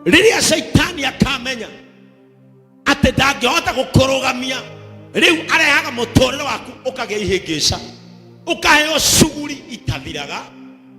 Rĩrĩa Shaitani akamenya atĩ ndangĩhota gũkũrũgamia, rĩu arehaga mũtũrĩre waku ũkagĩa ihĩngĩca, ũkaheo cuguri itathiraga,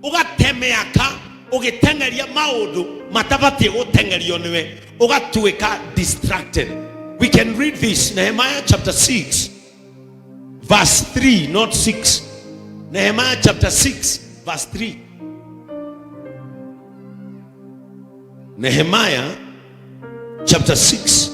ũgate mĩaka ũgĩteng'eria maũndũ matabatiĩ gũteng'erio nĩwe, ũgatuĩka distracted. We can read this, Nehemiah chapter 6 verse 3, not 6. Nehemiah chapter 6 verse 3. Nehemiah chapter 6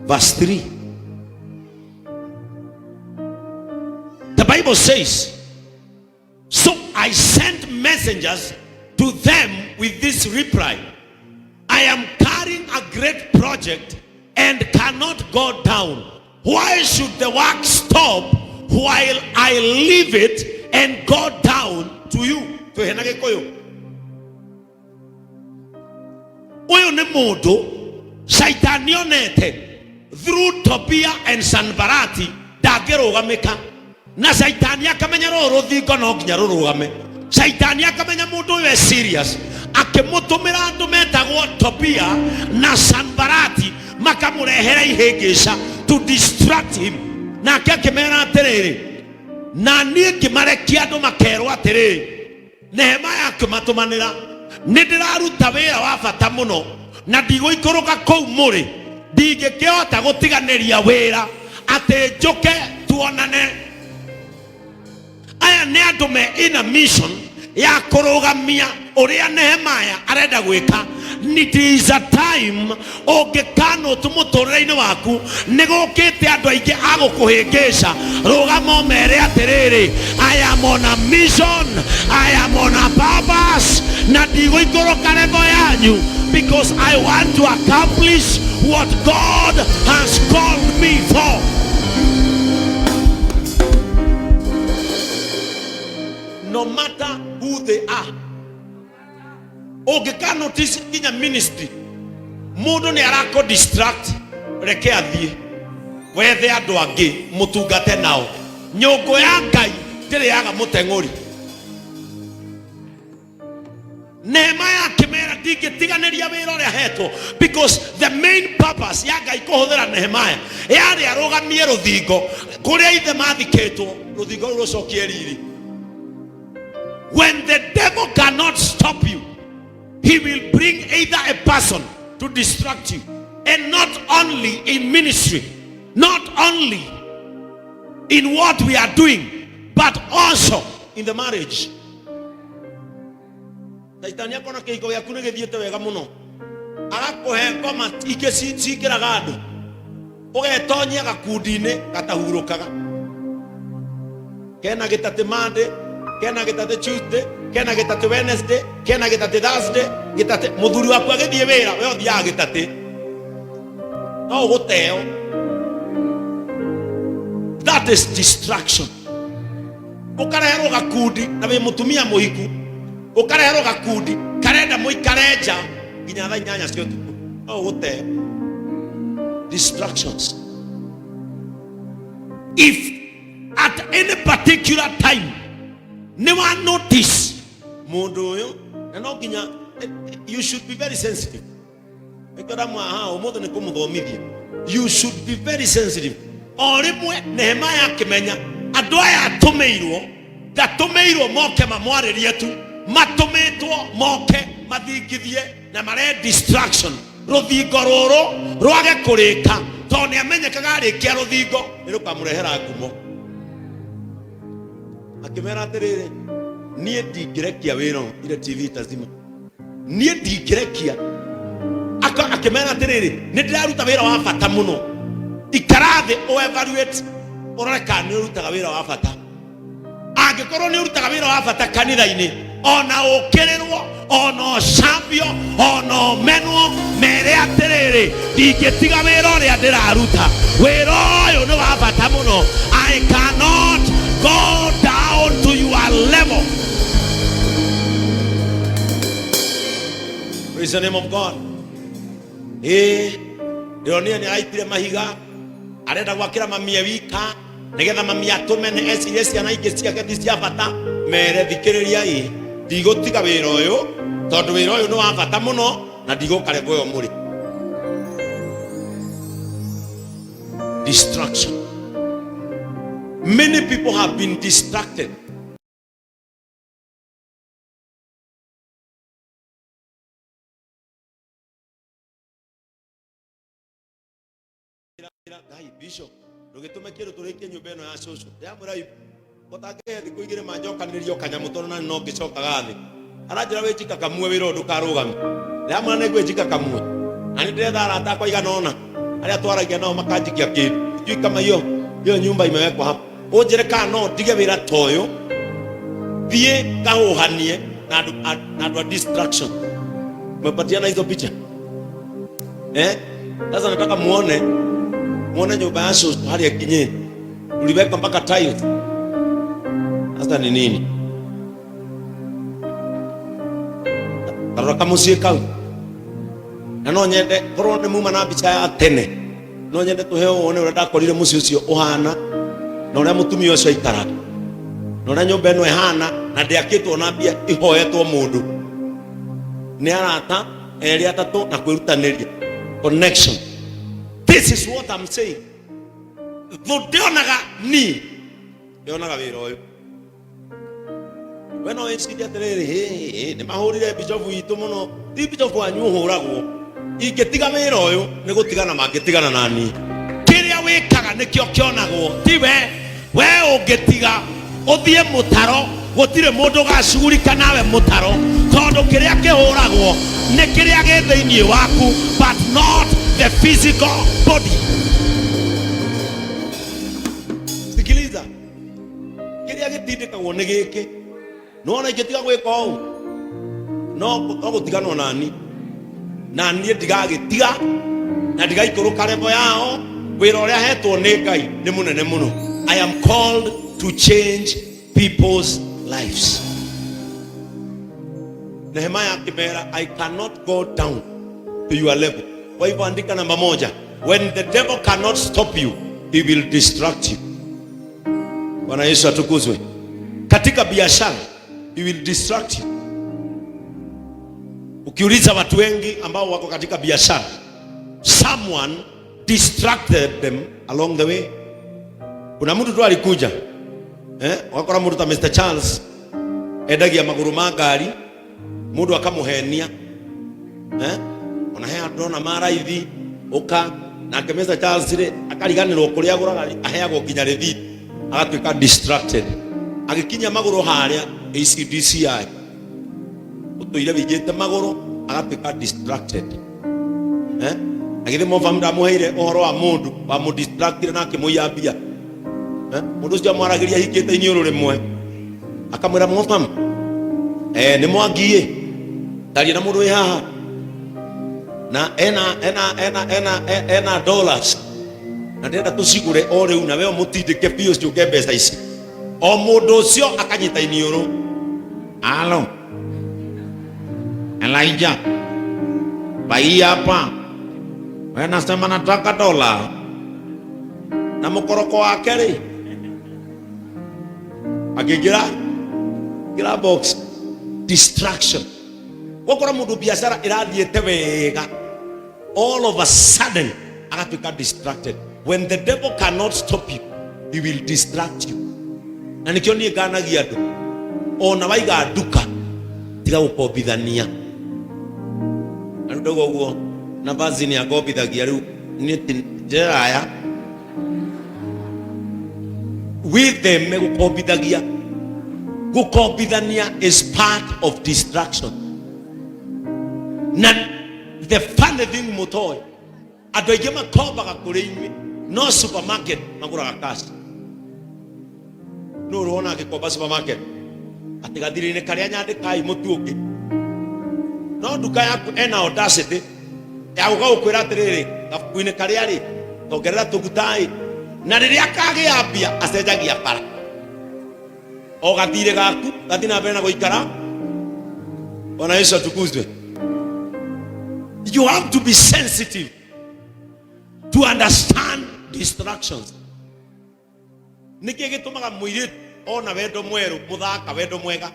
verse 3. The Bible says, "So I sent messengers to them with this reply: I am carrying a great project and cannot go down. Why should the work stop while I leave it and go down to you?" Twĩhe na Gĩkũyũ. Ũyũ nĩ mũndũ Shaitani onete through Tobia and Sanbarati ndangĩrũgamĩka, na Shaitani akamenya rũrũ rũthingo no nginya rũrũgame. Shaitani akamenya mũndũ ũyũ e serious, akĩmũtũmĩra andũ metagwo Tobia na Sanbarati, makamũrehera ihĩngĩca to distract him. Nake akĩmera atĩrĩrĩ, na niĩ ngĩmarekia andũ makerwo atĩrĩrĩ, Nehemaya akĩmatũmanĩra, nĩ ndĩraruta wĩra wa bata mũno na ndigũikũrũka kũu mũrĩ, ndingĩkĩhota gũtiganĩria wĩra atĩ njũke tuonane. Aya nĩ andũ me in a mission ya kũrũgamia ũrĩa Nehemaya arenda gwĩka. It is a time ũngĩkanũtu mũtũrĩre-inĩ waku nĩ gũkĩte andũ aingĩ a gũkũhĩngĩca, rũgama ũmere atĩrĩrĩ, "I am on a mission, I am on a purpose, na ndigũikũrũka level yanyu because I want to accomplish what God has called me for." No matter who they are, ũngĩka notice nginya ministry mũndũ nĩ arako distract, reke athiĩ wethe andũ angĩ mũtungate nao. Nyũngũ ya Ngai ndĩrĩ yaga mũteng'ũri. Nehemaya akĩmera, ndingĩtiganĩria wĩra ũrĩa hetwo, because the main purpose ya Ngai kũhũthĩra Nehemaya yarĩ arũgamie rũthingo kũrĩa ithe mathikĩtwo, rũthingo rũu rũcokie riri. When the devil cannot stop you, he will bring either a person to distract you. And not only in ministry, not only in what we are doing, but also in the marriage. Shaitani akona kĩhiko gĩaku nĩ gĩthiĩte wega mũno, agakũhe ngoma ingĩ cingĩraga andũ, ũgetonyia gakundi-inĩ gatahurũkaga, kena gĩtatĩ Monday, kena gĩtatĩ Tuesday, kena gĩtatĩ Wednesday, kena gĩtatĩ Thursday, gĩtatĩ mũthuri waku agĩthiĩ wĩra, we ũthiaga gĩtatĩ, no ũgũteo. That is distraction. Ũkareherwo gakundi na wĩ mũtumia mũhiku, ũkareherwo gakundi karenda mũikare nja nginya thaa 8 cia ũtukũ, no ũgũteo. Distractions. If at any particular time nĩ wa notice mũndũ ũyũ, na no nginya you should be very sensitive. Nĩkĩo haha ũmũthĩ nĩ kũmũthomithia. You should be very sensitive. O rĩmwe Nehemaya akĩmenya andũ aya atũmĩirwo, ndatũmĩirwo moke mamwarĩrie tu, matũmĩtwo moke mathingithie na mare distraction, rũthingo rũrũ rwage kũrĩka, tondũ nĩ amenyekaga arĩkia rũthingo nĩ rũkamũrehera ngumo. Akĩmera atĩrĩrĩ, niĩ ndingĩrekia wĩra ũyũ, ile TV itazima, niĩ ndingĩrekia. Akĩmera atĩrĩrĩ, nĩ ndĩraruta wĩra wa bata mũno. Ikara thĩ ũ evaluate, ũrore kana nĩ ũrutaga wĩra wa bata. Angĩkorwo nĩ ũrutaga wĩra wa bata kanitha-inĩ, ona ũkĩrĩrwo, ona ũcambio, ona ũmenwo, mere atĩrĩrĩ, ndingĩtiga wĩra ũrĩa ndĩraruta, wĩra ũyũ nĩ wa bata mũno, I cannot go down to your level. Praise the name of God. Ĩĩ, ndĩronire nĩ araitire mahiga, arenda gwakĩra mami e wika nĩgetha mami atũme nĩ ecirie ciana ingĩ ciake ti cia bata. Mere, thikĩrĩria, ĩ ndigũtiga wĩra ũyũ tondũ wĩra ũyũ nĩ wa bata mũno. Na ndigũka level ĩyo mũrĩ. Distraction. Many people have been distracted. Ngai, bishop, ndũgĩtũme kĩndũ tũrĩkie nyũmba ĩno ya cũcũ. Ndĩramwĩra ũtangĩhe thikũ igĩrĩ manjokanĩrĩrio kanyamũ tondũ nani no ngĩcokaga thĩ. Aranjĩra wĩnjika kamue wĩra ũyũ ndũkarũgame. Ndĩramwĩra nĩ ngwĩnjika kamue. Na nĩ ndĩretha arata akwa igana ũna arĩa twaragia nao makanjikia kĩndũ. Sijui kama hiyo hiyo nyumba imewekwa hapa. Ũnjĩre kana no ndige wĩra ta ũyũ thiĩ ngahũhanie na andũ na andũ a distraction. Umepatiana hizo picha? Eh? Sasa nataka muone muone nyumba ya shosho hali ya kinye. Tuliweka mpaka tiles. Sasa ni nini? Karora kamuciĩ kau. Na no nyende korwo nĩ muma na mbica ya tene. No nyende tuheo wone ũrĩa ndakorire mũciĩ ũcio ũhana na ũrĩa mũtumia ũcio aikaraga na ũrĩa nyũmba ĩno ĩhana na ndĩakĩtwo na mbia ihoetwo mũndũ nĩ arata erĩ atatũ na kwĩrutanĩria connection. This is what I'm saying. Thũ ndĩonaga niĩ, ndĩonaga wĩra ũyũ. We no wĩcirie atĩrĩrĩ, "Hĩ, hĩ, nĩ mahũrire bicobu witũ mũno." Ti bicobu wanyu ũhũragwo. Ingĩtiga wĩra ũyũ nĩ gũtigana mangĩtigana na niĩ. Kĩrĩa wĩkaga nĩkĩo kĩonagwo, ti we. We ũngĩtiga ũthiĩ mũtaro, gũtirĩ mũndũ ũgacugurika nawe mũtaro, tondũ kĩrĩa kĩhũragwo nĩ kĩrĩa gĩ thĩinĩ waku, but not the physical body. Sikiliza, kĩrĩa gĩtindĩkagwo nĩ gĩkĩ. Nĩwona ingĩtiga gwĩka ũũ, no no gũtiganwo nani, na niĩ ndigagĩtiga na ndigaikũrũka level yao. Wĩra ũrĩa hetwo nĩ Ngai nĩ mũnene mũno. I am called to change people's lives. Nehemiah akĩmera, I cannot go down to your level. Kwa hivyo andika namba moja, when the devil cannot stop you, he will distract you. Bwana Yesu atukuzwe. Katika biashara, he will distract you. Ukiuliza watu wengi ambao wako katika biashara, someone distracted them along the way. Kuna mtu tu alikuja, wakora mũndũ ta Mr. Charles endagia magũrũ ma ngari, mũndũ akamuhenia, ona he andũ ona ma raithi ũka nake Mr. Charles rĩ akariganĩrwo kũrĩa agũraga, aheagwo nginya rĩthiti, agatuĩka distracted. Agĩkinya magũrũ harĩa ACDCI ũtũire wĩigĩte magũrũ, agatuĩka distracted. Na githĩ Mofamu ndamũheire ũhoro wa mũndũ wamũdistractire na akĩmũiya mbia? Mũndũ ũcio amwaragĩria hingĩte iniũrũ rĩmwe, akamwĩra, Mofamu, nĩ mwangiĩ taria na mũndũ wĩ haha na ena ena ena ena ena dollars na ndĩrenda tũcigũre o rĩu, na we ũmũtindĩke biũ ciũke mbeca ici. O mũndũ ũcio akanyita iniũrũ, alo Elijah, bai hapa, wewe nasema nataka dola na mũkoroko wake rĩ akĩingĩra ngĩra box. Distraction. Gũkora mũndũ biacara ĩrathiĩte wega, all of a sudden agatuĩka distracted. When the devil cannot stop you, he will distract you. Na nĩkĩo niĩ nganagia andũ, ona waiga nduka, tiga gũkombithania. Na rĩu ndauga ũguo na vazi nĩ akombithagia rĩu niĩ ti njĩra ya wĩtheme gũkombithagia. Gũkombithania is part of distraction. Na the funny thing, mũtoĩ andũ aingĩ makombaga kũrĩ inyuĩ, no supermarket magũraga cash. Nũ ũrona agĩkomba supermarket atĩ gathirĩ-inĩ karĩa nyandĩkai mũtu ũngĩ, no nduka yaku ena audacity ya gũka gũkwĩra atĩrĩrĩ, gabuku-inĩ karĩa rĩ tongerera tũguta-ĩ, na rĩrĩa kagĩa mbia acenjagia bara o gathirĩ gaku gathi na mbere na gũikara. Bwana Yesu atukuzwe. You have to be sensitive to understand distractions. Nĩkĩ gĩtũmaga mũirĩtu ona wendo mwerũ mũthaka, wendo mwega,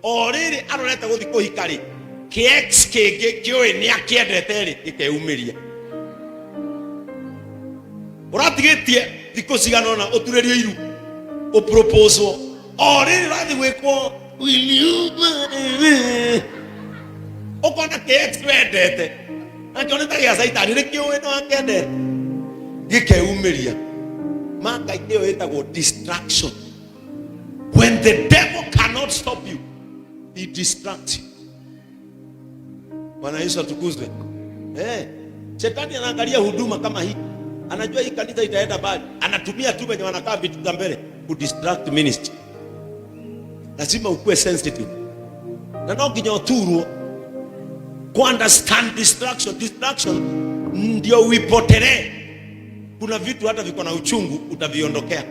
o rĩrĩ arorete gũthiĩ kũhika rĩ, Kĩex kĩngĩ kĩũĩ nĩ akĩendete rĩ, gĩkeyumĩria. Ũratigĩtie thikũ cigana ũna ũturĩrio iru, ũproposwo, o rĩrĩ ũrathiĩ gwĩkwo will you marry me? Ũkona kĩex wendete nakĩo nĩ ta gĩa caitani, nĩ kĩũĩ no akĩendete, gĩkeyumĩria. Ma Ngai, ĩyo ĩtagwo distraction. When the devil cannot stop you, he distracts you. Bwana Yesu atukuzwe. Shetani anaangalia huduma kama hii, anajua hii kanisa itaenda mbali, anatumia tu wenye wanakaa vitu za mbele ku distract ministry. Lazima ukuwe sensitive na no nginya ũturwo ku understand distraction. Distraction ndio uipotelee. Kuna vitu hata viko na uchungu utaviondokea.